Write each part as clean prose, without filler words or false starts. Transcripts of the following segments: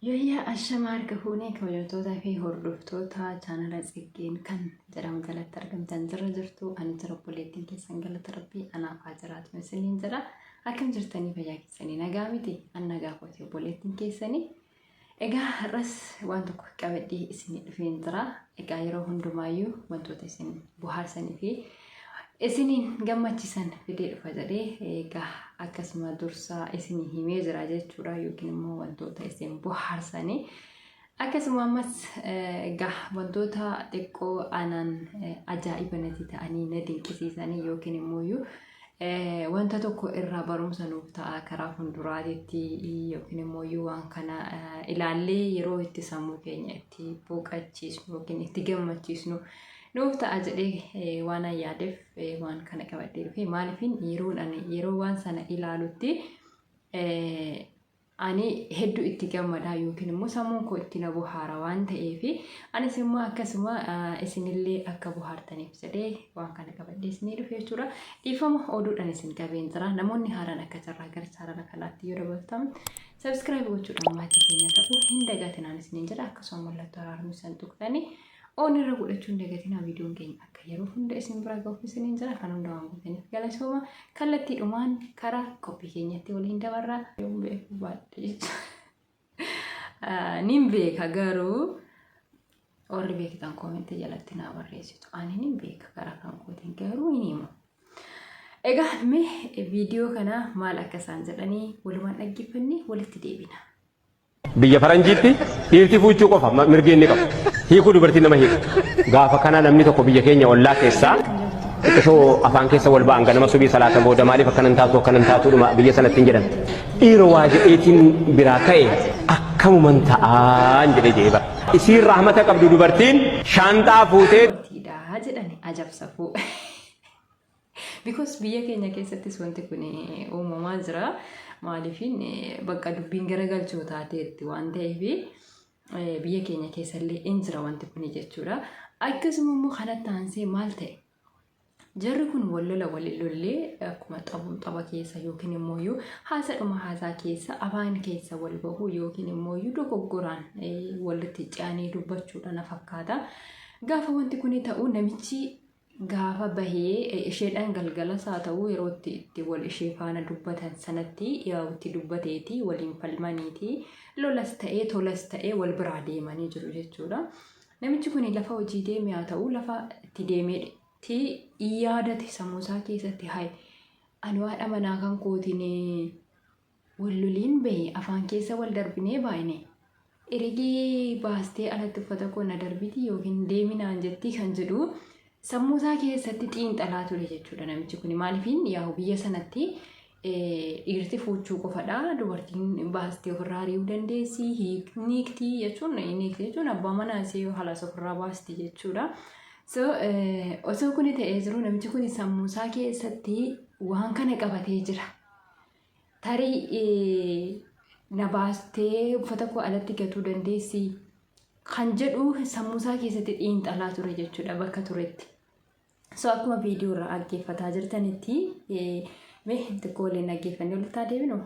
Yooyyaa ashama harka fuunee kabajamtootaa fi hordoftoota chaanala Tsiggeen kan jedhamu jalatti argamtan jirra jirtu ani jira obboleettiin keessan galata rabbii anaaf haa jiraatu isiniin jedha akkam jirtanii fayyaa keessanii nagaa miti an nagaa kooti obboleettiin keessanii egaa har'as waan tokko qabadhee isinii dhufeen jira egaa yeroo hundumaayyuu wantoota isin bohaarsanii fi isiniin gammachiisan fidee dhufa jedhee egaa akkasuma dursaa isinii himee jira jechuudha yookiin immoo wantoota isin bohaarsanii akkasuma ammas egaa wantoota xiqqoo anaan ajaa'iba natti ta'anii na dinqisiisanii yookiin immoo wanta tokko irraa barumsa nuuf ta'a karaa fuulduraatitti yookiin immoo waan kana ilaallee yeroo itti sammuu keenya itti boqachiisnu yookiin itti gammachiisnu nuuf ta'a jedhee waan an yaadeef waan kana qabadhee dhufe maaliifin yeroon ani yeroo waan sana ilaalutti ani hedduu itti gammadaa yookiin immoo sammuun koo itti na bohaara waan ta'eef anis immoo akkasuma isinillee akka bohaartaniif jedhee waan kana qabadhee isinii dhufe jechuudha. Dhiifama oduudhaan isin qabeen jira. Namoonni haaraan akka carraa gara chaanala kanaatti yoo dabaltan subscribe gochuudhaan maatii keenya ta'uu hin dagatinaan isiniin jedha. Akkasuma mallattoo araarmii san tuqxanii on irra godhachuu hin dagatinaa viidiyoon keenya akka yeroo hunda isin bira gahuuf isiniin jira kan hunda waan gootaniif galatooma kallattiidhumaan karaa qophii keenyatti waliin dabarra. Yoon beeku baadhe jechuudha. Nin beeka garuu warri beektan koomentii jalatti naa barreessitu. Ani nin beeka karaa kan kootiin garuu hin himu. Egaa mee viidiyoo kana maal akka isaan jedhanii walumaan dhaggeeffannee walitti deebina. Biyya faranjiitti dhiirti fuuchuu qofa mirgi inni qabu. Hiikuu dubartiin nama hiika. Gaafa kana namni tokko biyya keenya ollaa keessaa xiqqishoo afaan keessa wal ba'an ganama subii salaata booda maaliif akkana hin taatu akkana hin taatu dhuma biyya sanatti hin jedhan. Dhiira waa jedheetiin biraa ka'e akkamuman ta'aan jedhee jedhee bara. Isiin rahmata qabdu dubartiin shaanxaa fuutee Dubartiidha jedhani ajab safuu. Because biyya keenya keessattis wanti kun uumamaa jira. Maaliifin bakka dubbiin garagalchoo taateetti waan ta'eef biyya keenya keessallee in jira wanti kun jechuudha. Akkasuma immoo kanatti aansee maal ta'e? Jarri kun wal lola wal lollee akkuma xabuun xaba keessa yookiin immoo haasadhuma haasaa keessa afaan keessa wal bahu yookiin immoo dogoggoraan walitti ce'anii dubbachuudha na fakkaata. Gaafa wanti kun ta'u namichi Gaafa bahee isheedhaan galgalas haa ta'u yeroo itti itti wal ishee faana dubbatan sanatti yaa'u itti dubbateeti waliin falmaniiti lolas ta'ee tolas ta'ee wal biraa deemanii jiru jechuudha. Namichi kun lafa hojii deeme haa ta'u lafa itti deemeetti yaadate sammuu isaa keessatti hayi ani haadha manaa kan kootiin wal loliin bahe afaan keessa wal darbinee baay'ine Erigii baastee alatti uffata koo na darbiti yookiin deemi naan jettii kan jedhu sammuu isaa keessatti xiinxalaa ture jechuudha namichi kun. Maaliifin yaa'u biyya sanatti dhiirti fuuchuu qofadha. Dubartiin baastee ofirraa ari'uu dandeessi. Niiktii jechuun niiktii jechuun abbaa manaa ishee halas ofirraa baasti jechuudha. So osoo kuni ta'ee jiru namichi kun sammuu isaa keessatti waan kana qabatee jira. Tarii na baastee uffata koo alatti gatuu dandeessi kan jedhu sammuu isaa keessatti xiinxalaa ture jechuudha bakka turetti. So akkuma viidiyoo irraa dhaggeeffataa jirtanitti mee xiqqoo waliin dhaggeeffannee walitti haa deebinu.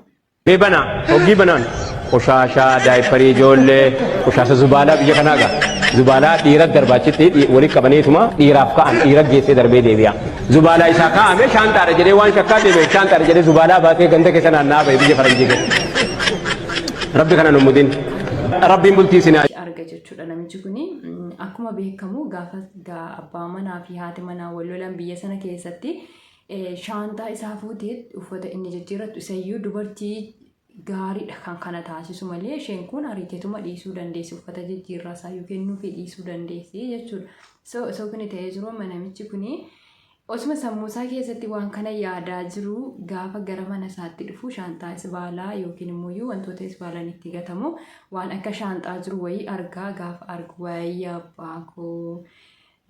Mee banaa, hoggii banaan qoshaashaa, daayipparii ijoollee, qoshaasha zubaalaa biyya kanaa gaa. Zubaalaa dhiira darbaachitti walitti qabaniituma dhiiraaf ka'an dhiira geessee darbee deebi'a. Zubaalaa isaa kaa'ame shaanxaadha jedhee waan shakkaa deemeef shaanxaadha jedhee zubaalaa baatee ganda keessa naanna'aa ba'e biyya faranjii keessa. Rabbi kana nu mudin. Rabbiin bultii isin haa arga jechuudha namichi kuni akkuma beekamu gaafa abbaa manaa fi haati manaa wal lolan biyya sana keessatti shaanxaa isaa fuutee uffata inni jijjiirrattu isayyuu dubartii gaariidha kan kana taasisu malee isheen kun ariiteetuma dhiisuu dandeessi uffata jijjiirraa isaa yoo kennuufi dhiisuu dandeessi jechuudha. So osoo kuni ta'ee jiru amma namichi kuni osuma sammuu isaa keessatti waan kana yaadaa jiru gaafa gara mana isaatti dhufu shaanxaa isbaalaa yookiin immoo wantoota isbaalaan itti gatamu waan akka shaanxaa jiru wayii argaa gaafa argu wayii abbaa koo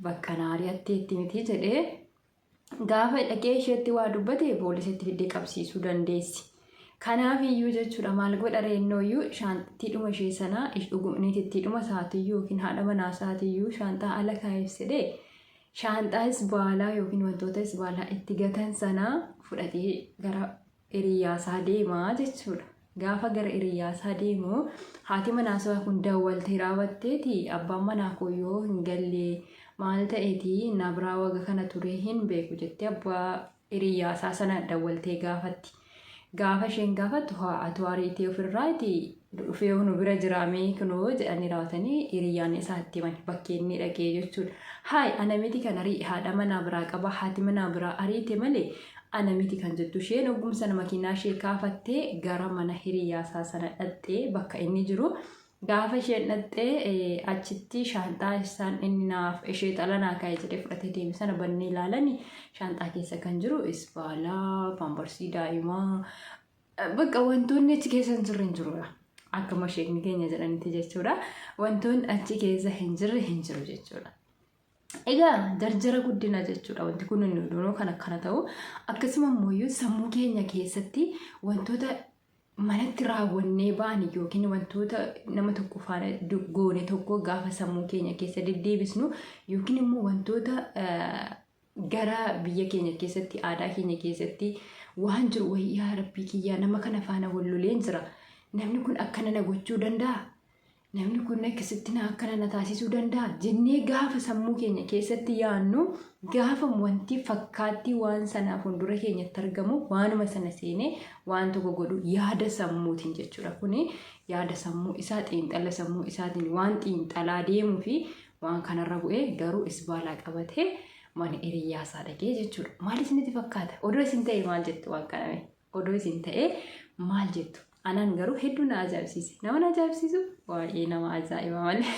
bakka na ari'atteetti miti jedhee Gaafa dhaqee isheetti waa dubbate poolisitti fiddee qabsiisuu dandeessi. Kanaaf iyyuu jechuudha maal godha reennoo iyyuu shaantidhuma ishee sana niitittiidhuma isaatiyyuu yookiin haadha manaa isaatiyyuu shaanxaa ala kaa'eef sedhee Shaanxaa isbaalaa yookiin wantoota isbaalaa itti gatan sana fudhatee gara hiriyyaasaa deemaa jechuudha. Gaafa gara hiriyyaasaa deemu haati manaasaa kun dawwaltee raawwatteeti abbaan manaa koo yoo hin galle maal ta'eeti na biraa waga kana turee hin beeku jettee abbaa hiriyyaasaa sana dawwaltee gaafatti. Gaafa isheen gaafattu haa atu ariitee ofirraati dhufee nu bira jiraamee kunoo jedhanii raawwatanii hiriyyaan isaa itti himan bakkee inni dhaqee jechuudha. Haay ana miti kan arii haadha manaa biraa qaba haati manaa biraa ariite malee ana miti kan jettu isheen oggum sana makiinaa ishee kaafattee gara mana hiriyyaasaa sana dhaqxee bakka inni jiru. Gaafa isheen dhaqxee achitti shaanxaa isaan inni naaf ishee xalanaa kaa'e jedhee fudhatee deeme sana bannee ilaalani shaanxaa keessa kan jiru isbaalaa, paambarsii daa'imaa, bakka wantoonni achi keessa hin jirre hin jirudha. Akka masheekni keenya jedhanitti jechuudha. Wantoonni achi keessa hin jirre hin jiru jechuudha. Egaa jarjara guddina jechuudha wanti kun inni hundinuu kan akkana ta'u akkasuma immoo sammuu keenya keessatti wantoota manatti raawwannee baane yookiin wantoota nama tokko faana goone tokko gaafa sammuu keenya keessa deddeebisnu yookiin immoo wantoota gara biyya keenya keessatti aadaa keenya keessatti waan jiru wayii yaa rabbii kiyyaa nama kana faana wal loleen jira namni kun akkana na gochuu danda'a Namni kun akkasitti na akkana na taasisuu danda'a jennee gaafa sammuu keenya keessatti yaannu gaafa wanti fakkaattii waan sanaa fuuldura keenyatti argamu waanuma sana seenee waan tokko godhu yaada sammuutiin jechuudha. Kuni yaada sammuu isaa xiinxala sammuu isaatiin waan xiinxalaa deemuu fi waan kanarra bu'ee garuu isbaalaa qabatee mana hiriyyaa isaa dhaqee jechuudha. Maal isinitti fakkaata? Odoo isin ta'e maal jettu waan kaname? Odoo isin ta'ee maal jettu? Anaan garuu hedduu na ajaa'ibsiise. Nama na ajaa'ibsiisu baay'ee nama ajaa'iba malee.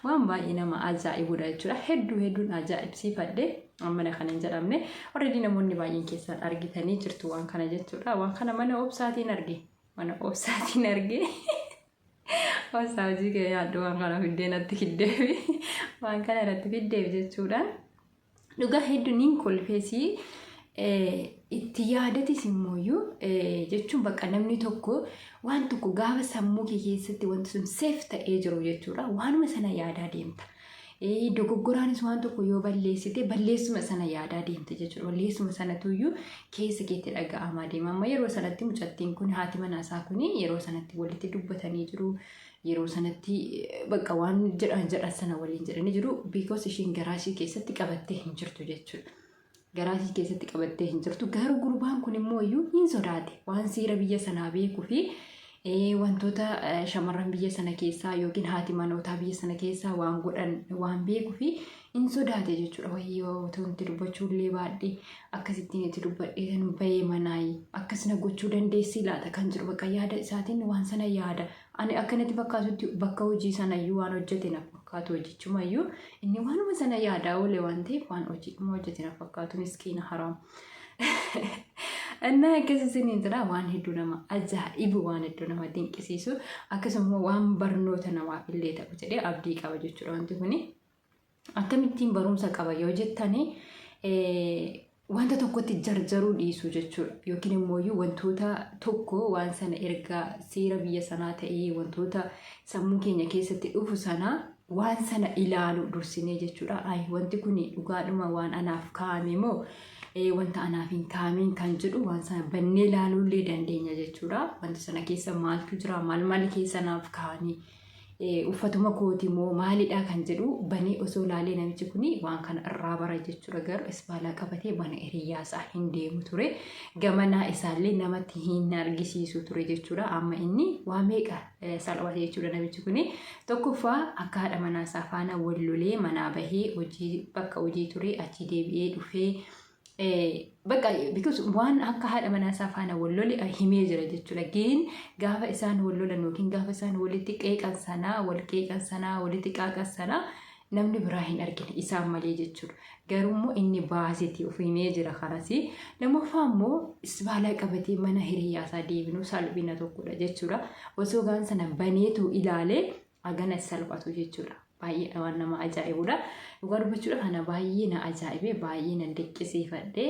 Waan baay'ee nama ajaa'ibudha jechuudha. Hedduu hedduun ajaa'ibsiifadhe. Ammana kana hin jedhamne. Already namoonni baay'een keessaan argitanii jirtu waan kana jechuudha. Waan kana mana obsaatiin arge. Mana obsaatiin arge. Obsaa hojii kee yaaddu waan kana fiddee natti fiddeefi. Waan kana irratti fiddeef jechuudha. Dhugaa hedduu niin kolfeesii itti yaadatis immooyyuu jechuun bakka namni tokko waan tokko gaafa sammuu kee keessatti wanti sun seef ta'ee jiru jechuudha. Waanuma sana yaadaa deemta. Dogoggoraanis waan tokko yoo balleessite balleessuma sana yaadaa deemta jechuudha. Balleessuma sanatuyyuu keessa keetti dhaga'amaa deema. Amma yeroo sanatti mucattiin kun haati manaasaa kun yeroo sanatti walitti dubbatanii jiru. Yeroo sanatti bakka waan jedhan jedhan sana waliin jedhanii jiru. Because isheen garaa ishee keessatti qabattee hin jirtu jechuudha. Garaa ishee keessatti qabattee hin jirtu. Garuu gurbaan kun immoo iyyuu hin sodaate. Waan seera biyya sanaa beekuu fi wantoota shamarran biyya sana keessaa yookiin haati manootaa biyya sana keessaa waan godhan waan beekuu fi hin sodaate jechuudha. Wayyoo otoo itti dubbachuu illee baadhee akkasittiin itti dubbadhee kan bahee manaayi akkasina gochuu dandeessii laata kan jedhu bakka yaada isaatiin waan sana yaada. Ani akka natti fakkaatutti bakka hojii sanayyuu waan hojjete na fakkaatu hojichumayyuu inni waanuma sana yaadaa oole waan ta'eef waan hojiidhuma hojjete na fakkaatu miskiina haraam. Innaa akkas isiniin jira waan hedduu nama ajaa'ibu waan hedduu nama dinqisiisu akkasuma waan barnoota namaaf illee ta'u jedhee abdii qaba jechuudha wanti kuni. Akkamittiin barumsa qaba yoo jettani wanta tokkotti jarjaruu dhiisuu jechuudha. Yookiin immoo wantoota tokko waan sana erga seera biyya sanaa ta'ee wantoota sammuu keenya keessatti dhufu sana waan sana ilaalu dursinee jechuudha. Ay wanti kun dhugaadhuma waan anaaf kaa'ame moo wanta anaaf hin kaa'amiin kan jedhu waan sana bannee ilaaluullee dandeenya jechuudha. Wanta sana keessa maaltu jira maal maal keessa naaf kaa'anii uffatuma kooti moo maalidha kan jedhu banee osoo laalee namichi kun waan kana irraa bara jechuudha. Garuu isbaalaa qabatee mana hiriyyaa isaa hin deemu ture. Gamanaa isaallee namatti hin argisiisu ture jechuudha. Amma inni waa meeqa salphate jechuudha namichi kun. Tokkoffaa akka haadha manaa isaa faana wal lolee manaa bahee hojii bakka hojii ture achi deebi'ee dhufee bakka because waan akka haadha manaa isaa faana wal lole himee jira jechuudha. Gin gaafa isaan wal lolan yookiin gaafa isaan walitti qeeqan sanaa wal qeeqan sanaa walitti qaaqan sanaa namni biraa hin argine isaan malee jechuudha. Garuu immoo inni baaseti of himee jira kanas. Lammaffaa immoo isbaalaa qabatee mana hiriyyaa isaa deebinu salphina tokkodha jechuudha. Osoo gaan sana baneetu ilaalee hagana salphatu jechuudha. Baay'ee waan nama ajaa'ibudha. Dhugaa dubbachuudhaaf ana baay'ee na ajaa'ibe baay'ee na dinqisiifadhe.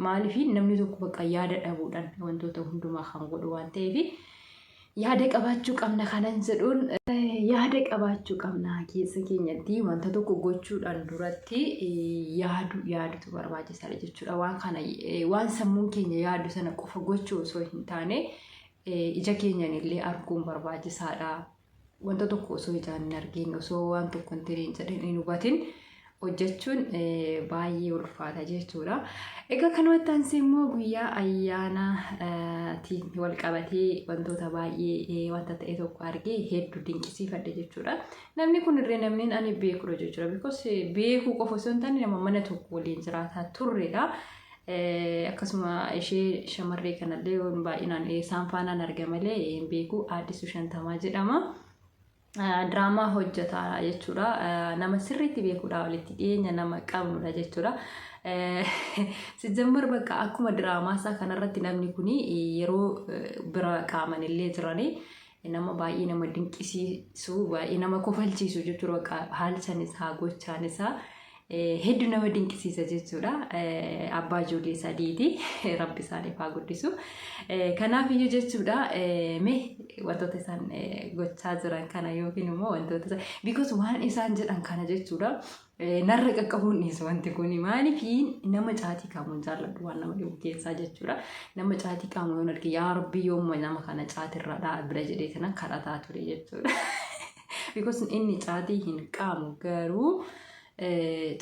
Maaliif namni tokko bakka yaada dhabuudhaan wantoota hundumaa kan godhu waan ta'eef. Yaada qabaachuu qabna kanan jedhuun yaada qabaachuu qabna keessa keenyatti wanta tokko gochuudhaan duratti yaadu yaadutu barbaachisaadha jechuudha. Waan kana waan sammuun keenya yaadu sana qofa gochuu osoo hin taane ija keenyan illee arguun barbaachisaadha. Wanta tokko osoo ijaan hin argin osoo waan tokko hin ta'in jedhin hin hubatin hojjechuun baay'ee ulfaata jechuudha. Egaa kanumatti aansee immoo guyyaa ayyaanaatiin wal qabatee wantoota baay'ee wanta ta'e tokko argee hedduu dinqisiifadhe jechuudha. Namni kun irree namni ani beekudha jechuudha. Because beekuu qofa osoo hin taane nama mana tokko waliin jiraataa turredha. Akkasuma ishee shamarree kanallee baay'inaan isaan faanaan arga malee hin beeku. Addisuu Shantamaa jedhama. Diraamaa hojjetaa jechuudha. Nama sirriitti beekudha walitti dhiyeenya nama qabnudha jechuudha. Sijjammar bakka akkuma diraamaa isaa kanarratti namni kun yeroo bira qaaman illee jiranii nama baay'ee nama dinqisiisu baay'ee nama kofalchiisu jechuudha. Bakka haalli isaa gochaan isaa hedduu nama dinqisiisa jechuudha. Abbaa ijoollee sadiiti. Rabbi isaaniif haa guddisu. Kanaaf iyyuu jechuudha mee wantoota isaan gochaa jiran kana yookiin immoo wantoota isaan because waan isaan jedhan kana jechuudha. Narra qaqqabuun dhiisu wanti kun maaliif nama caatii qaamu hin jaalladhu waan nama dhibu keessaa jechuudha. Nama caatii qaamu yoon arge yaa rabbi yoomma nama kana caatirraa dhaabira jedhee kanan kadhataa ture jechuudha. Because inni caatii hin qaamu garuu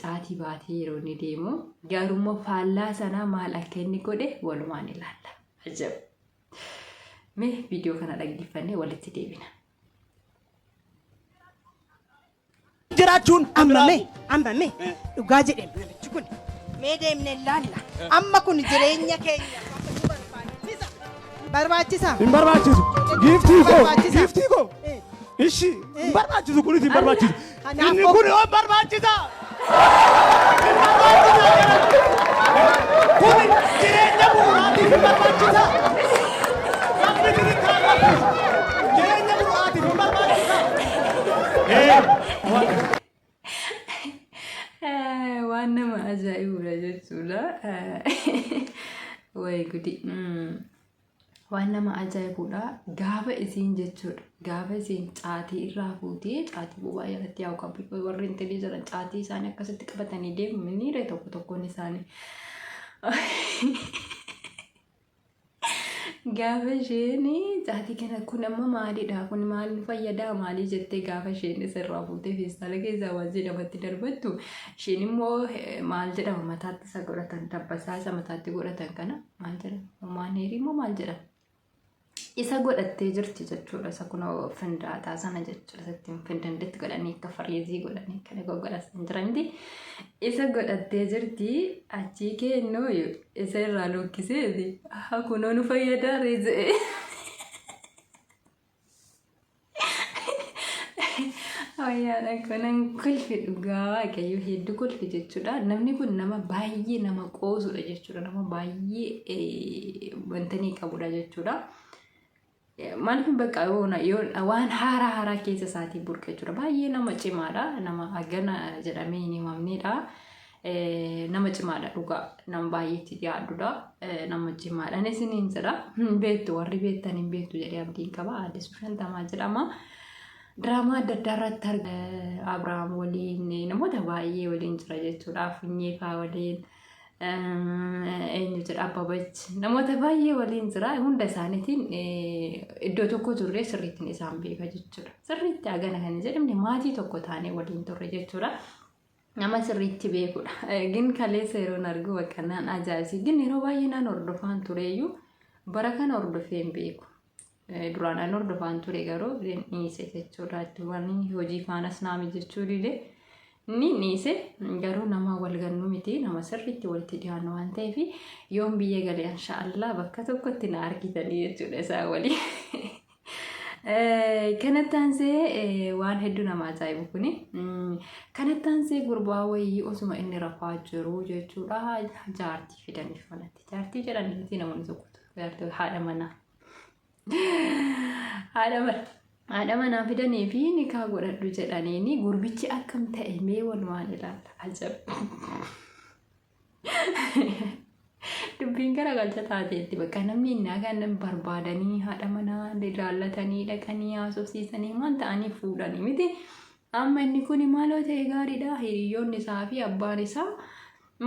caatii baatee yeroo inni deemu garummoo faallaa sanaa maal akka inni godhe walumaan ilaalla. Ajab! Mee viidiyoo kana dhaggeeffannee walitti deebina. Jiraachuun Amma mee amma mee dhugaa jedhe namichi kun mee deemnee ilaalla. Amma kun jireenya keenya barbaachisa. Barbaachisa. Hin barbaachisu. Giiftii koo Barbaachisa. giiftii koo ishi hin barbaachisu kunis hin barbaachisu. Kanaaf Inni kun yoo barbaachisa. Hin barbaachisa. Kun jireenya bu'uuraatiif hin barbaachisa. Namni isin kaafatu jireenya bu'uuraatiif hin barbaachisa. Waan nama ajaa'ibudha jechuudha. Wayi gudi. Waan nama ajaa'ibudha. Gaafa isiin jechuudha. Gaafa isiin caatii irraa fuutee caatii bobaa jalatti yaa'u qabu. Warri intalii jiran caatii isaanii akkasitti qabatanii deemu miniiree tokko tokkoon isaanii. Gaafa isheen caatii kana kun amma maalidha kun maal nu fayyadaa maalii jettee gaafa isheen isirraa fuutee feestaala keessaa waan jedhamatti darbattu isheen immoo maal jedhama mataatti isa godhatan dabbasaa isa mataatti godhatan kana maal jedhama maal heerii immoo maal jedhama isa godhattee jirti jechuudha. Isa kunoo findaataa sana jechuudha. Isa ittiin findandetti godhanii akka fariizii godhanii kana goggodhatan jiranti. Isa godhattee jirti achii kennuu isa irraa luukkiseeti. Haa kunoo nu fayyadaa ree jedhee. Ayyaana kunan kolfi dhugaa waaqayyo hedduu kolfi jechuudha. Namni kun nama baay'ee nama qoosudha jechuudha. Nama baay'ee wanta ni qabudha jechuudha. Maaliif bakka yoo waan haaraa haaraa keessa isaatii burqa jechuudha. Baay'ee nama cimaadha. Nama hagana jedhamee hin himamnedha. Nama cimaadha dhugaa. Nama baay'eetti dhiyaadhudha. Nama cimaadha. Ani isiniin jedha. Hin beektu warri beektan hin beektu jedhee abdiin qaba. Addisuu Shantamaa jedhama. Diraamaa adda addaa irratti arga. Abrahaam waliin namoota baay'ee waliin jira jechuudha. Funyee fa'aa waliin. Eenyu jedha Abbabach namoota baay'ee waliin jira. Hunda isaaniitiin iddoo tokko turre sirriittiin isaan beeka jechuudha. Sirriitti hagana kan hin jedhamne maatii tokko taanee waliin turre jechuudha. Nama sirriitti beekudha. Gin kaleessa yeroon argu bakka naan ajaa'ibsi. Gin yeroo baay'ee naan hordofaan tureeyyuu bara kana hordofee hin beeku. Duraan an hordofaan ture garuu dhiise jechuudha. Waan hojii faanas naa mijachuu dide ni dhiise garuu nama wal gannu miti nama sirriitti walitti dhiyaannu waan ta'eef yoon biyya galee inshaallah bakka tokkotti na argitanii jechuudha isaan waliin. Kanatti aansee waan hedduu nama ajaa'ibu kuni. Kanatti aansee gurbaa wayii osuma inni rafaa jiru jechuudha jaartii fidaniif manatti. Jaartii jedhan miti namoonni tokko tokko haadha manaa. Haadha manaa. Haadha manaa fidanii fi nikaa godhadhu jedhaniini gurbichi akkam ta'e mee walumaan ilaalla. Ajab. Dubbiin garagalcha taateetti bakka namni innaa kan barbaadanii haadha manaa ilaallatanii dhaqanii haasofsiisanii maal ta'anii fuudhanii miti. Amma inni kun maaloo ta'e gaariidha hiriyoonni isaa fi abbaan isaa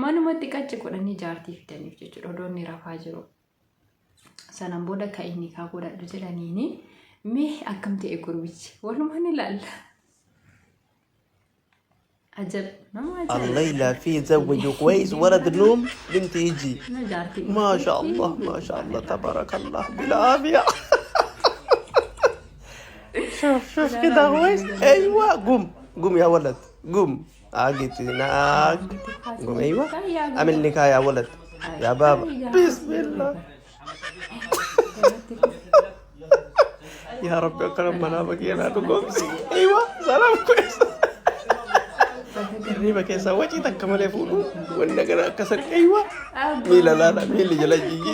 manumatti qacci godhanii jaartii fidaniif jechuudha odoo inni rafaa jiru. Sanaan booda kan inni kaa godhadhu jedhaniini mee akkam ta'e gurbichi walumaan ilaalla. Ajab nama ajaa'iba. الليلة في زوج كويس ولد نوم بنت يجي Nama jaartii ما شاء الله ما شاء الله تبارك الله بالعافية. شوف شوف كده كويس. ايوه قوم قوم يا ولد قوم، عقيت هناك قوم. ايوه عمل نكاية يا ولد يا بابا. بسم الله يا رب اكرم منامك يا نادو قوم. ايوه سلام كويس. Hirriba keessaa wacii takka malee fuudhu wanna gara akkasan. Eeywa miila laala miilli jala jijji.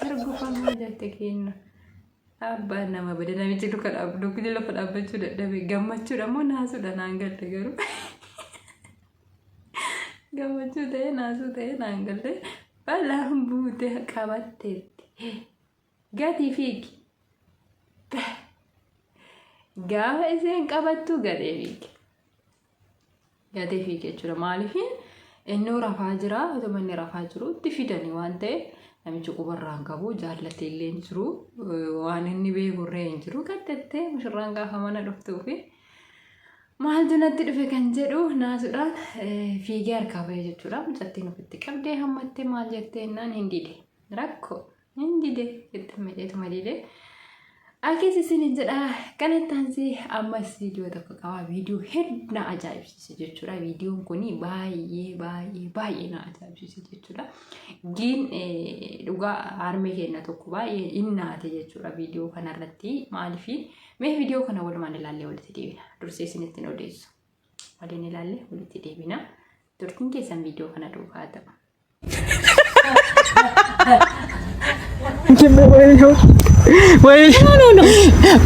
Argufamaa jette kenna. Abbaan nama bada namichi luka dhaabu lafa dhaabbachuu dadhabe gammachuudha moo naasuudha naan galte garuu. Gammachuu ta'ee naasuu ta'ee naan galte balaan buute qabatteetti. Gatii fiigi. Gaafa isheen qabattu gadhee fiigi. Gatee fiige jechuudha. Maaliif inni rafaa jira otuma inni rafaa jiru itti fidanii waan ta'eef namichi qubarraa hin qabu jaallatee illee hin jiru waan inni beekurree hin jiru gaddattee mushurraan gaafa mana dhuftuu fi maaltu natti dhufe kan jedhu naasuudhaan fiigee harkaa bahee jechuudha. Mucattiin ofitti qabdee hammattee maal jettee jennaan hin dide rakkoo hin dide jettee maceetuma dide. Akkas isin jedha kanatti aansee ammas viidiyoo tokko qaba. Viidiyoo hedduu na ajaa'ibsiise jechuudha. Viidiyoon kun baay'ee baay'ee baay'ee na ajaa'ibsiise jechuudha. Giin dhugaa harmee keenya tokko baay'ee innaate jechuudha viidiyoo kanarratti. Maaliif mee viidiyoo kana walumaan ilaallee walitti deebina. Dursee isinitti hin odeessu. Waliin ilaallee walitti deebina. Turtiin keessan viidiyoo kana duukaa ta'a.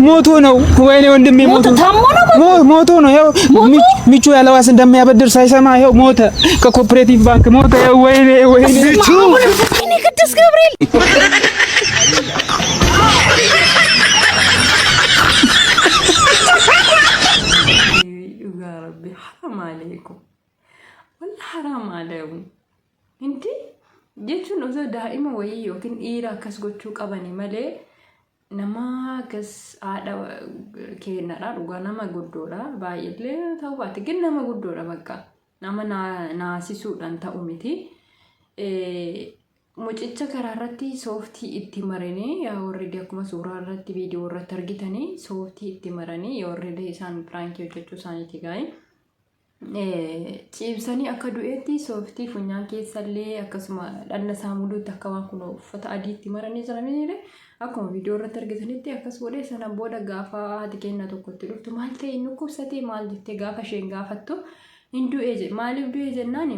ሞቶ ነው። ወይኔ ወንድሜ ሞቶ ሞቶ ነው። ይኸው ሚቹ ያለ ዋስ እንደሚያበድር ሳይሰማ ይኸው ሞተ። ከኮኦፕሬቲቭ ባንክ ሞተ። ወይኔ ወይኔ ሚቹ ቅዱስ ገብርኤል Dhugaa rabbi haram aleekum. Walla haram aleekum. Inti jechuun osoo daa'ima wayii yookiin dhiira akkas gochuu qabani malee nama akkas haadha keenyadha dhugaa nama guddoodha baay'eellee ta'uu baate gin nama guddoodha bakka nama naasisuudhaan ta'u miti. Mucicha karaa irratti sooftii itti maranii yaa warri akkuma suuraa irratti viidiyoo irratti argitanii sooftii itti maranii yaa warri isaan piraankii hojjechuu isaaniiti gaa'e. Ciibsanii akka du'eetti sooftii funyaan keessallee akkasuma dhagna isaa muluutti akka waan kun uffata adiitti maranii jiranidha. Akkuma viidiyoo irratti argitanitti akkas godhee sana booda gaafa haati keenya tokkotti dhuftu maal ta'e inni dhukkubsatee maal jettee gaafa isheen gaafattu hin du'ee jedhe maaliif du'ee jennaan.